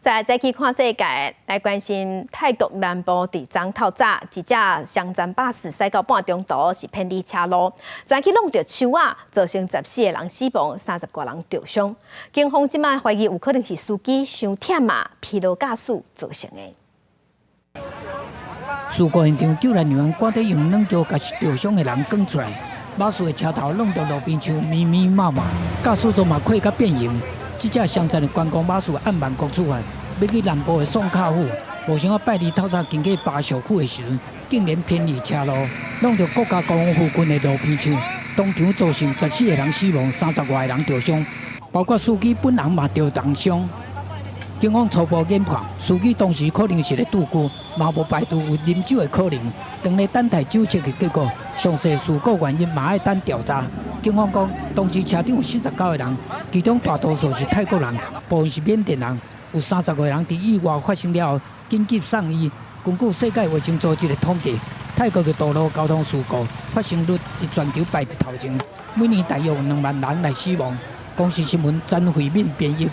再去看世界，來關心泰國南部佇昨透早，一隻雙層巴士駛到半中途是偏離車路，轉去挵著樹仔，造成14個人死亡，30外人著傷。警方這擺懷疑有可能是司機傷忝啊，疲勞駕駛造成的。事故現場救援人員趕緊用軟橋共著傷的人捲出來，巴士的車頭挵著路邊樹密密麻麻，駕駛座嘛開甲變形。這隻雙層的觀光巴士按曼谷出發，欲去南部的宋卡府，無想到拜二透早經過巴小區的時陣，竟然偏離車路，挵著國家公園附近的路邊樹，當場造成14個人死亡，30外個人著傷，包括司機本人嘛著重傷。警方初步研判，司機當時可能是咧拄久，嘛無排除有啉酒的可能。當咧等待酒測的結果，詳細事故原因嘛愛等調查。警方講，當時車頂有49個人，其中大多數是泰國人，部分是緬甸人，有30個人佇意外發生了後緊急送醫。根據世界衛生組織的統計，泰國的道路交通事故發生率佇全球排佇頭前，每年大約有2萬人來死亡。公視新聞詹慧敏編譯。